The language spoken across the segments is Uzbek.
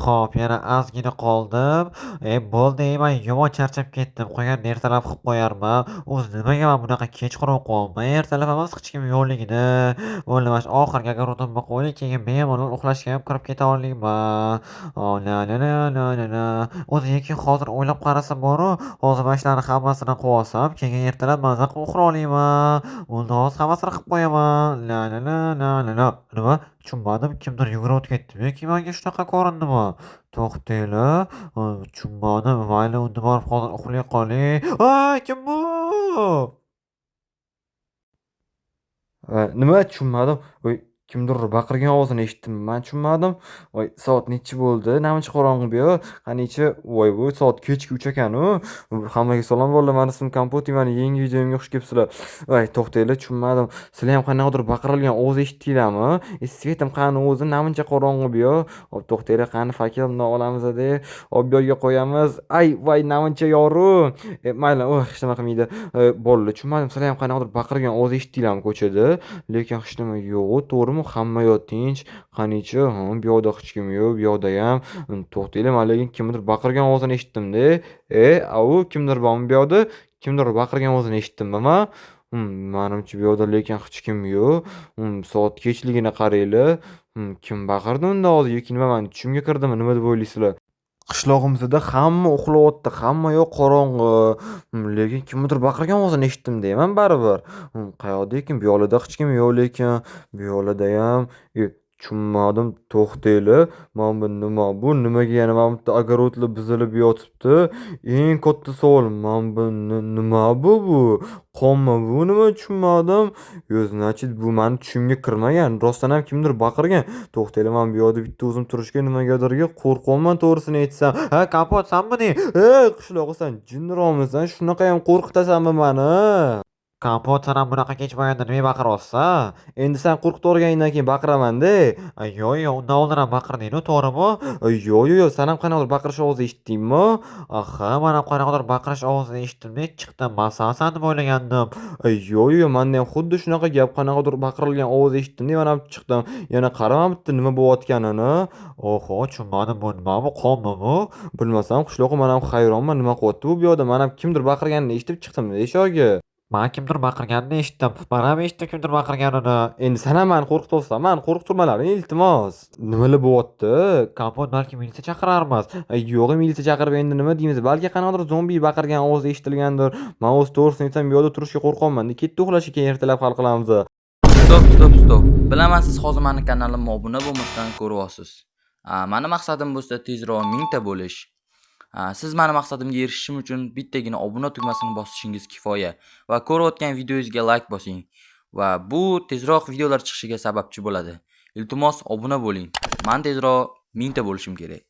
Xo'p, yana ozgina qoldim. E, bo'ldi, man yomon charchab ketdim. Qolganini ertalab qilib qo'yarman. O'zi nimaga man bunaqa kechqurun qilyapman? Ertalab emas hech kim yo'qligini. Bo'ldi, mana shu oxirgi огород imni qo'yay, keyin bemalol uxlashga ham kirib keta olaman. La la la la la la. O'zi lekin hozir o'ylab qarasam boru, hozir mana shularni hammasini qilib olsam, keyin ertalab maza qilib uxlay olaman. Bo'ldi, hozir hammasini qilib qo'yaman. La la la la la la. Nima? Tushunmadim, kimdir yugurib o'tib ketdimi yoki menga shunaqa ko'rindimi? To'xtanglar, tushunmadim. Mayli, unda borib hozir uxlay qolay. A, kim bu? Nima? Tushunmadim. Voy, kimdir baqirgan ovozini eshitdim. Man tushunmadim. Voy, soat nechi bo'ldi? Namuncha qorong'i bu yoq. Qanichi? Voy, bu soat kechki 3 ekan-u. Hammaga salom bolalar. Mani ismim Kompot, mani yangi videomga xush kelibsizlar. Voy, to'xtanglar, tushunmadim. Sizlar ham qanaqadir baqirilgan ovoz eshitdinglarmi? E, свет im qani o'zi? Namuncha qorong'i bu yoq. Hop, to'xtanglar, qani факел ni olamiz-da. Hop, bu yoqqa qo'yamiz. Ay, voy, namuncha yorug'. E, mayli, oh, hech nima qilmaydi. E, bolalar, tushunmadim. Sizlar ham qanaqadir baqirgan ovoz eshitdinglarmi ko'chada? Lekin hech nima yo'q, to'g'rimi? Hamma yoq tinch. Qanichi? Ha, bu yoqda hech kim yo'q, bu yoqdayam. To'xtanglar, man lekin kimnidir baqirgan ovozini eshitdim-da. E, avu, kimdir bormi bu yoqda? Kimdir baqirgan ovozini eshitdimmi man? Manimcha bu yoqda lekin hech kim yo'q. Soat kechligini qaranglar. Kim baqirdi unda hozir yoki nima mani tushimga kirdimi? Nima deb o'ylaysizlar? Qishlog'imizda hamma uxlayapti, hamma yoq qorong'i. Lekin kimnidir baqirgan ovozini eshitdim deyman baribir. Qayoqda ekan? Bu yoqlarda hech kim yo'q lekin. Bu yoqlardayam. E, tushunmadim. To'xtanglar. Mana bu nima bu? Nimaga yana mana bu yerda огород lar buzilib yotibdi? Eng katta savol, mana bu nima bu? Qonmi bu nima? Tushunmadim. Yo, значит, bu mani tushimga kirmagan. Rostdan ham kimdir baqirgan. To'xtanglar, man bu yoqda bitta o'zim turishga nimagadirga qo'rqyapman, to'g'risini aytsam. Ha, Kompot, sanmiding? Ey, qishlog'i, san jinniroqmisan? Shunaqayam qo'rqitasanmi mani? Kompot, san ham bunaqa kech bo'lganda nimaga baqiryapsan? Endi san qo'rqitib yuborganingdan keyin baqiraman-da. Yo'q, yo'q, undan oldin ham baqirding-ku, to'g'rimi? Yo'q, yo'q, yo'q, san ham qanaqadir baqirish ovozi eshitdingmi? Aha, man ham qanaqadir baqirish ovozini eshitdim-da, chiqdim. Man sansan deb o'ylagandim. Yo'q, yo'q, manda ham xuddi shunaqa gap, qanaqadir baqirilgan ovoz eshitdim-da, man ham chiqdim. Yana qaramabdi nima bo'layotganini. Oho, tushunmadim, bu nima bu, qonmi bu? Bilmasam, qishlog'i, man ham hayronman, nima qilyapti bu yoqda? Man ham kimdir baqirganini eshitib chiqdim eshikga. Man kimdir baqirganini eshitdim. Man ham eshitdim kimdir baqirganini. Endi san ham mani qo'rqityapsan, mani qo'rqittirmalaring, iltimos. Nimalar bo'lyapti? Kompot, balki militsiya chaqirarmiz. Yo'q, militsiya chaqirib endi nima deymiz? Balki qanaqadir zombi baqirgan ovoz eshitilgandir. Man o'zi to'g'risini aytsam, bu yoqda turishga qo'rqyapman. Ketdi uxlashga, keyin ertalab hal qilamiz. Стоп, стоп, стоп. Bilaman, siz hozir mani kanalimga obuna bo'lmasdan ko'ryapsiz. Mani maqsadim bo'lsa tezroq 1000 ta bo'lish. Siz mani maqsadimga erishishim uchun bittagina obuna tugmasini bosishingiz kifoya va ko'rayotgan videongizga like bosing va bu tezroq videolar chiqishiga sababchi bo'ladi. Iltimos, obuna bo'ling. Man tezroq 1000 ta bo'lishim kerak.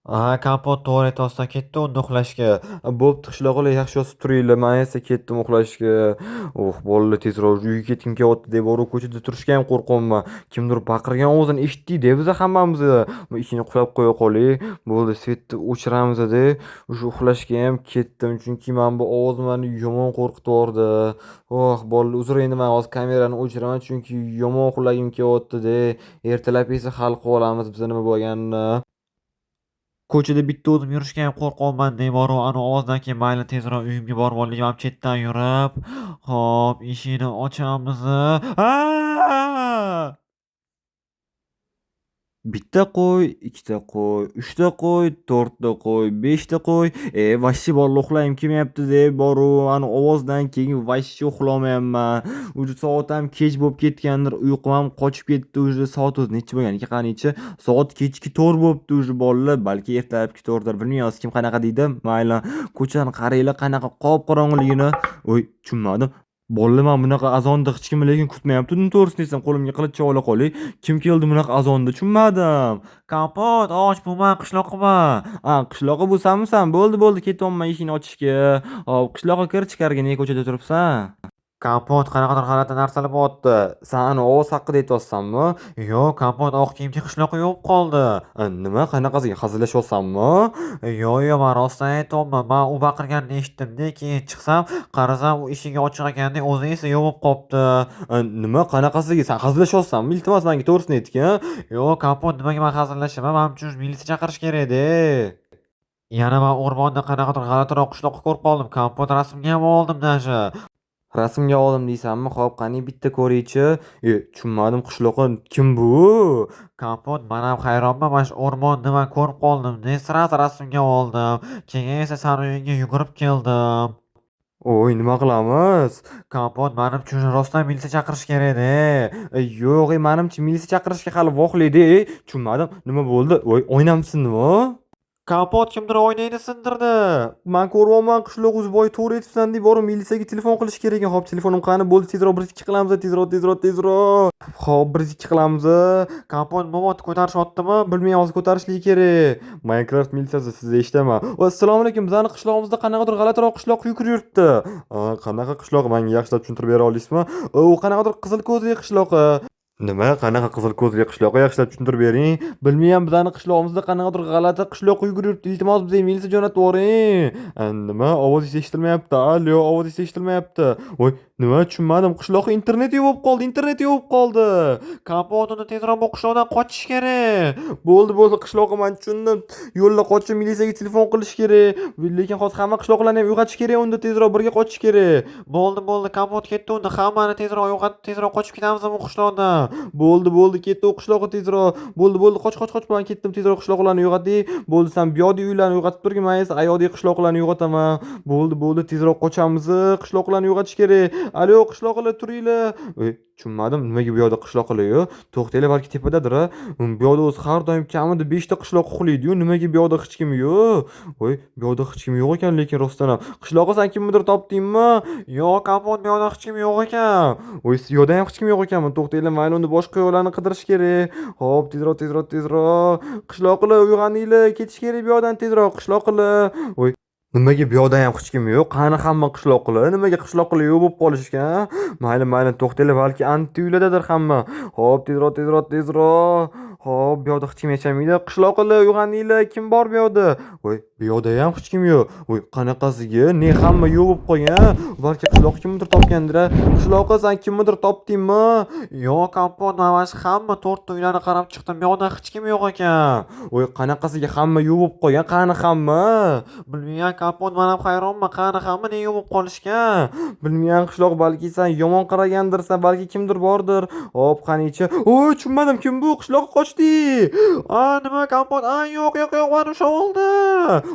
Ha, Kompot, to'g'ri aytyapsan, ketdi unda uxlashga. Bo'pti, qishlog'ilar, yaxshi yotib turinglar, man esa ketdim uxlashga. Oh, bolalar, tezroq uyga ketgim kelyapti deb borib ko'chada turishga ham qo'rqyapman. Kimdir baqirgan ovozini eshitdik-da biz hammamiz. Eshikni qulflab qo'ya qolay. Bo'ldi, свет ni o'chiramiz-da. O'sha uxlashga ham ketdim, chunki mana bu ovoz mani yomon qo'rqitib yubordi. Oh, bolalar, uzr, endi man hozir kamerani o'chiraman, chunki yomon uxlagim kelyapti-da. Ertalab esa hal qilib olamiz biz nima bo'lganini. Ko'chada bitta o'zim yurishga ham qo'rqyapman deyman anu ovozdan keyin mayli, tezroq uyimga borib olay, ham chetdan yurib. Xo'p, eshikni ochamiz. A! Bitta qo'y, ikkita qo'y, uchta qo'y, to'rtta qo'y, beshta qo'y. E, вообще bolalar, uxlagim kelmayapti deb boru ani ovozdan keyin вообще uxlolmayapman. Уже soat ham kech bo'lib ketgandir, uyqum ham qochib ketdi уже. Soat o'zi necha bo'lgan ekan, qanichi? Soat kechki 4 bo'libdi уже, bolalar, balki ertalabki 4dir, bilmaymiz, kim qanaqa deydi. Mayli, ko'chani qaranglar, qanaqa qop-qorong'iligini. Voy, tushunmadim. Bolalar, man bunaqa azonda hech kimni lekin kutmayapti. To'g'risini aytsam, qo'limga qilich ola qolay. Kim keldi bunaqa azonda, tushunmadim. Kompot, och, bu man qishloqiman. A, qishlog'i bu sanmisan? Bo'ldi, bo'ldi, ketyapman eshikni ochishga. Hop, qishlog'i, kir ichkariga, nega ko'chada turibsan? Kompot qanaqadir g'alati narsalar bo'lyapti. San ani ovoz haqida aytyapsanmi? Yo'q, Kompot oq kiyimli qishloqqa yo'q qoldi. Nima, qanaqasiga hazillashyapsanmi? Yo'q, yo'q, man rostdan aytyapman. Man u baqirganini eshitdim-da, keyin chiqsam, qarasam u eshigi ochiq ekanda, o'zi esa yo'q bo'lib qolibdi. Nima, qanaqasiga? San hazillashyapsanmi? Iltimos, menga to'g'risini aytgin. Yo'q, Kompot, nimaga man hazillashaman? Manimcha militsiya chaqirish kerak-da. Yana man o'rmonda qanaqadir g'alatiroq qishloqqa ko'rib qoldim. Kompot rasmga ham oldim даже. Rasmga oldim deysanmi? Xo'p, qani bitta ko'raychi. Tushunmadim, qishloqqa kim bu? Kompot, man ham hayronman. Mana shu o'rmonni man ko'rib qoldim-da, сразу rasmga oldim. Keyin esa sani uyingga yugurib keldim. Oy, nima qilamiz? Kompot, manimcha rostdan militsiya chaqirish kerak-da. Yo'q, manimcha militsiya chaqirishga hali vaqtli-da. Tushunmadim, nima bo'ldi? Voy, oynam sindimi? Kompot kimdir oynangni sindirdi. Man ko'ryapman, qishloq o'zi boy to'g'ri aytibsan deb borib militsiyaga telefon qilish kerak ekan. Xo'p, telefonim qani? Bo'ldi, tezroq 1-2 qilamiz, tezroq, tezroq, tezroq. Xo'p, 1-2 qilamiz. Kompot momot ko'tarishyaptimi? Bilmayman, hozir ko'tarishligi kerak. Minecraft militsiyasi, sizni eshitaman. Assalomu alaykum. Bizani qishlog'imizda qanaqadir g'alatiroq qishloq yugurib yuribdi. Qanaqa qishloq? Menga yaxshilab tushuntirib bera olasizmi? U qanaqadir qizil ko'zli qishloq. Nima? Qanaqa qizil ko'zli qishloq? Yaxshilab tushuntirib bering. Bilmayman, bizani qishlog'imizda qanaqadir g'alati qishloq yugurib yuribdi. Iltimos, bizga militsiya jo'natib yuboring. Nima? Ovozingiz eshitilmayapti. Alyo, ovozingiz eshitilmayapti. Voy, nima? Tushunmadim. Qishloqqa internet yo'q bo'lib qoldi. Internet yo'q bo'lib qoldi. Kompot, uni tezroq bu qishloqdan qochish kerak. Bo'ldi, bo'ldi, qishloqqa men tushundim. Yo'lda qochib militsiyaga telefon qilish kerak. Lekin hozir hamma qishloqlarni ham uyg'otish kerak, unda tezroq birga qochish kerak. Bo'ldi, bo'ldi, Kompot ketdi unda. Hammani tezroq uyg'otib, tezroq qochib ketamiz bu qishloqdan. Bo'ldi, bo'ldi, ketdi u qishloqqa tezroq. Bo'ldi, bo'ldi, qoch, qoch, qoch, men ketdim, tezroq qishloqlarni uyg'oting. Bo'ldi, san bu yoqdagi uylarni uyg'otib turgin, men esa ayoqdagi qishloqlarni uyg'otaman. Bo'ldi, bo'ldi, tezroq qochamiz, qishloqlarni uyg'otish kerak. Alo, qishloqlar, turinglar. Tushunmadim, nimaga bu yoqda qishloqlar yo'q? To'xtanglar, balki tepadadir-a. Bu yoqda o'zi har doim kamida 5 ta qishloq uxlaydi-yu, nimaga bu yoqda hech kim yo'q? Voy, bu yoqda hech kim yo'q ekan, lekin rostdan ham. Qishloqqa san kimnidir topdingmi? Yo'q, Kompot, bu yoqda hech kim yo'q ekan. Voy, bu yoqda ham hech kim yo'q ekanmi? To'xtanglar, mayli, unda boshqa yo'llarni qidirish kerak. Xo'p, tezroq, tezroq, tezroq. Qishloqlar, uyg'oninglar, ketish kerak bu yoqdan tezroq, qishloqlar. Voy, nimaga bu yoqda ham hech kim yo'q? Qani hamma qishloqlar? Nimaga qishloqlar yo'q bo'lib qolishgan? Mayli, mayli, to'xtanglar, balki anti uylardadir hamma. Xo'p, tezroq, tezroq, tezroq. Xo'p, bu yoqda hech kim yashamaydi. Qishloqlar, uyg'oninglar, kim bor bu yoqda? Voy, bu yoqda ham hech kim yo'q. Voy, qanaqasiga? Ne hamma yo'q bo'lib qolgan? Balki qishloq kimnidir topgandir-a? Qishloqqa san kimnidir topdingmi? Yo'q, Kompot, man mana shu hamma to'rtta uylarni qarab chiqdim. Bu yoqda hech kim yo'q ekan. Voy, qanaqasiga hamma yo'q bo'lib qolgan? Qani hamma? Bilmayman, Kompot, man ham hayronman. Qani hamma ne yo'q bo'lib qolishgan? Bilmayman, qishloq, balki san yomon qaragandirsan, balki kimdir bordir. Hop, qanichi? Oy, tushunmadim, kim bu? Qishloqqa qochdi. A, nima, Kompot? A, yo'q, yo'q, yo'q, mani ushlab oldi.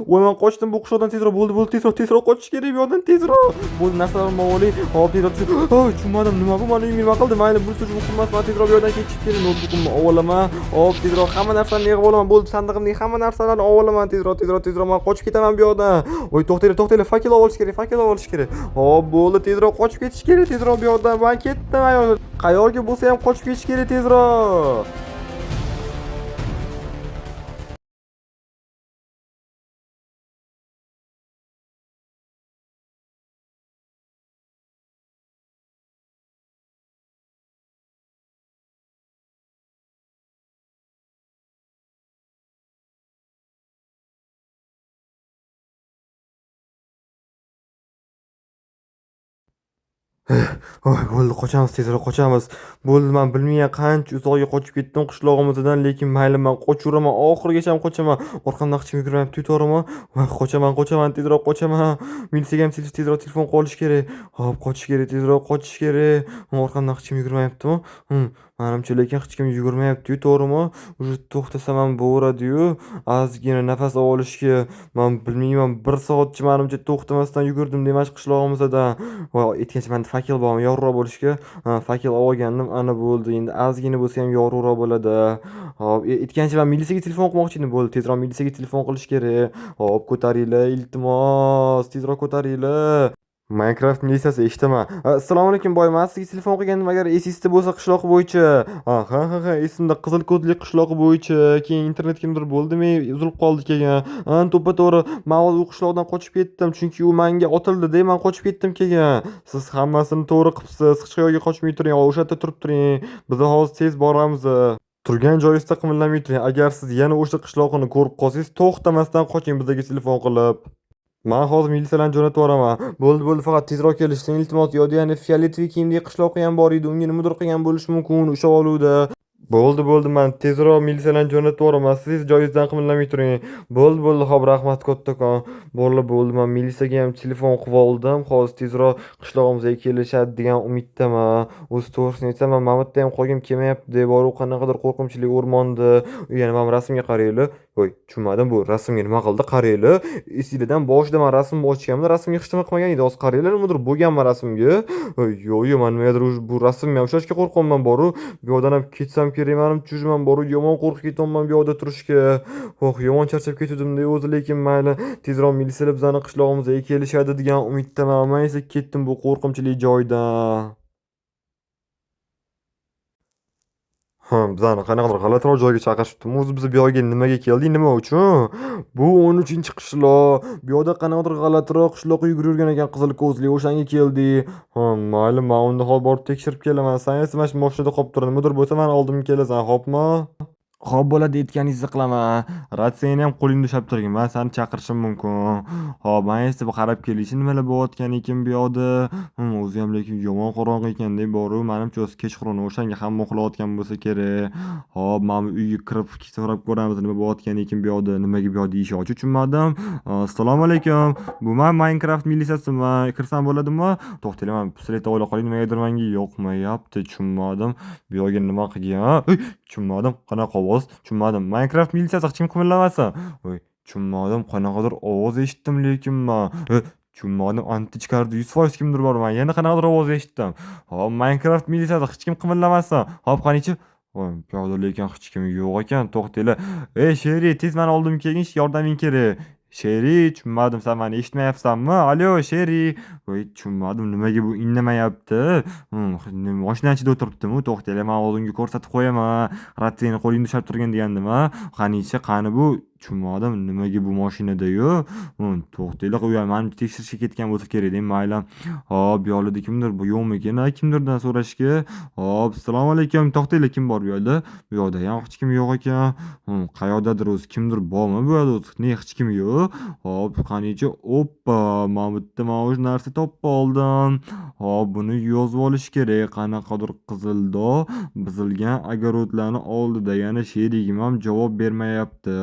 Voy, men qochdim bu qishloqdan tezroq. Bo'ldi, bo'ldi, tezroq, tezroq qochish kerak bu yoqdan tezroq. Bo'ldi, narsalarimni olay. Hop, tezroq, tezroq. Oy, tushunmadim, nima bu? Mani uyimga nima qildi? Mayli, bu so'z muhim emas. Men tezroq bu yoqdan ketishim kerak. Noutbukimni olaman. Hop, tezroq hamma narsani yig'ib olaman. Bo'ldi, sandig'imdagi hamma narsalarni olaman. Tezroq, tezroq, tezroq men qochib ketaman bu yoqdan. Voy, to'xtanglar, to'xtanglar, fakel olish kerak, fakel olish kerak. Hop, bo'ldi, tezroq qochib ketish kerak, tezroq bu yoqdan. Men ketdim, ayol. Qayerga bo'lsa ham qochib ketish kerak tezroq. Oy, bo'ldi, qochamiz, tezroq qochamiz. Bo'ldi, men bilmayman qancha uzoqga qochib ketdim qishlog'imizdan, lekin mayli, men qochaveraman, oxirigacha ham qochaman. Orqamdan hech kim yugurmayapti, to'g'rimi? Voy, qochaman, qochaman, tezroq qochaman. Militsiyaga ham tezroq telefon qilish kerak. Hop, qochish kerak, tezroq qochish kerak. Orqamdan hech kim yugurmayaptimi? Manimcha, lekin hech kim yugurmayapti-yu, to'g'rimi? Уже to'xtasam ham bo'laveradi-yu. Ozgina nafas olishga men bilmayman, 1 soatcha manimcha to'xtamasdan yugurdim demash qishlog'imizdan. Voy, aytgancha menda fakel bormi, yorug'roq bo'lishga? Ha, fakel olgandim, ana bo'ldi. Endi ozgina bo'lsa ham yorug'roq bo'ladi. Hop, aytgancha men militsiyaga telefon qilmoqchi edim. Bo'ldi, tezroq militsiyaga telefon qilish kerak. Hop, ko'taringlar, iltimos, tezroq ko'taringlar. Minecraft militsiyasi eshitaman. Assalomu alaykum boy, men sizga telefon qilgandim, agar esingizda bo'lsa qishloq bo'yicha. Ha, ha, ha, ha, esimda, qizil ko'zli qishloq bo'yicha. Keyin internet kimdir bo'ldimi, uzilib qoldi keyin. Ha, to'ppa-to'g'ri. Men hozir u qishloqdan qochib ketdim, chunki u menga otildi-da, men qochib ketdim keyin. Siz hammasini to'g'ri qilibsiz, hech qayerga qochmay turing, o'sha yerda turib turing. Biz hozir tez boramiz. Turgan joyingizda qimirlamay turing. Agar siz yana o'sha qishloqni ko'rib qolsangiz, to'xtamasdan qoching bizga telefon qilib. Men hozir militsiyalarni jo'natib yuboraman. Bo'ldi, bo'ldi, faqat tezroq kelishsin, iltimos. Yo'da yana фиолетовый kiyimdagi qishloqi ham bor edi. Unga nimadir qilgan bo'lishi mumkin, ushlab oluvdi. Bo'ldi, bo'ldi, men tezroq militsiyalarni jo'natib yuboraman. Siz joyingizdan qimirlamay turing. Bo'ldi, bo'ldi, xo'p, rahmat kattakon. Bo'ldi, bo'ldi, men militsiyaga ham telefon qilib oldim. Hozir tezroq qishlog'imizga kelishadi degan umiddaman. O'zi to'g'risini aytsam, men mana bu yerda ham qolgim kelmayapti. Borib qanaqadir qo'rqinchli o'rmonda. Yana mana bu rasmga qaranglar. Voy, tushunmadim, bu rasmga nima qildi? Qaranglar. Esinglardan boshida men rasmni ochganimda rasmga hech nima qilmagan edi. Hozir qaranglar, nimadir bo'lganmi rasmga? Voy, yo'q, yo'q, men nimagadir bu rasmni ham ushlashga qo'rqyapman boru. Bu yoqdan ham ketsam kerak manimcha, man boru yomon qo'rqib ketyapman bu yoqda turishga. Oh, yomon charchab ketuvdim-da o'zi, lekin mayli, tezroq militsiyalar bizani qishlog'imizga kelishadi degan umiddaman. Men esa ketdim bu qo'rqinchli joydan. Ha, bizani qanaqadir g'alatiroq joyga chaqirishibdimi? O'zi biz bu yoqga nimaga keldik, nima uchun? Bu 13-qishloq. Bu yoqda qanaqadir g'alatiroq qishloq yugurib yurgan ekan qizil ko'zli, o'shanga keldik. Ha, mayli, men unda hozir borib tekshirib kelaman. Sen esa mana shu mashinada qolib tur. Nimadir bo'lsa mani oldimga kelasan, xo'pmi? Xo'p bo'ladi, aytganingizni qilaman. Ratsiyani ham qo'lingda ushlab turgin, men seni chaqirishim mumkin. Xo'p, men esa bu qarab kelishim nimalar bo'layotgan ekan bu yoqda. O'zi ham lekin yomon qorong'i ekanda boru. Menimcha o'zi kechqurun o'shanga hamma uxlayotgan bo'lsa kerak. Xo'p, mana bu uyga kirib so'rab ko'ramiz nima bo'layotgan ekan bu yoqda. Nimaga bu yoqda eshik ochiq tushunmadim. Assalomu alaykum. Bu men Minecraft militsiyasiman. Kirsam bo'ladimi? To'xtanglar, men pistoletni o'ylab qolay, nimagadir menga yoqmayapti, tushunmadim. Bu yoqga nima qilgan? Tushunmadim. Qanaqa ovoz? Tushunmadim. Minecraft militsiyasi hech kim qimirlamasin. Voy, tushunmadim. Qanaqadir ovoz eshitdim lekin men. Tushunmadim. Anta ichkarida 100% kimdir bor. Men yana qanaqadir ovoz eshitdim. Hop, Minecraft militsiyasi hech kim qimirlamasin. Hop, qanichi? Voy, bu yoqda lekin hech kim yo'q ekan. To'xtanglar. Ey, Sherry, tez mani oldimga kelgin, yordaming kerak. Sherry, tushunmadim, sen meni eshitmayapsanmi? Alo, Sherry. Voy, tushunmadim, nimaga bu indamayapti? Mashina ichida o'tiribdimi? To'xtanglar, men hozir unga ko'rsatib qo'yaman. Ratsiyani qo'lingda ushlab turgin degandim-a. Qanichi, qani bu? Tushunmadim, nimaga bu mashinada-yu? To'xtanglar, u ham manimcha tekshirishga ketgan bo'lsa kerak, mayli. Hop, bu yoqlarda kimdir bu yo'qmikin, a, kimdirdan so'rashga. Hop, assalomu alaykum. To'xtanglar, kim bor bu yoqda? Bu yoqda ham hech kim yo'q ekan. Qayoqdadir o'zi, kimdir bormi bu yoqda o'zi? Ne, hech kim yo'q. Hop, qanichi? Oppa, mana bu yerda mana shu narsa topib oldim. Hop, buni yozib olish kerak. Qanaqadir qizil dog' buzilgan огородlarni oldida. Yana sherigim ham javob bermayapti.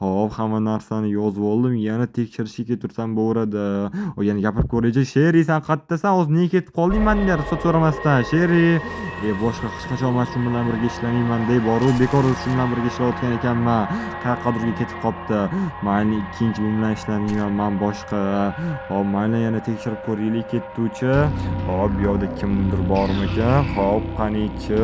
Hop, hamma narsani yozib oldim. Yana tekshirishga ketursam bo'lardi. O, yana gapirib ko'raychi. Sherry, sen qayerdasan? O'zi nega ketib qolding mendan ruxsat so'ramasdan? Sherry. Boshqa hech qachon men shu bilan birga ishlamayman deb borib, bekor o'zi shu bilan birga ishlayotgan ekanman. Qayoqqadirga ketib qolibdi. Mayli, ikkinchi bu bilan ishlamayman men boshqa. Hop, mayli, yana tekshirib ko'raylik ketuvchi. Hop, bu yoqda kimdir bormikan? Hop, qanichi?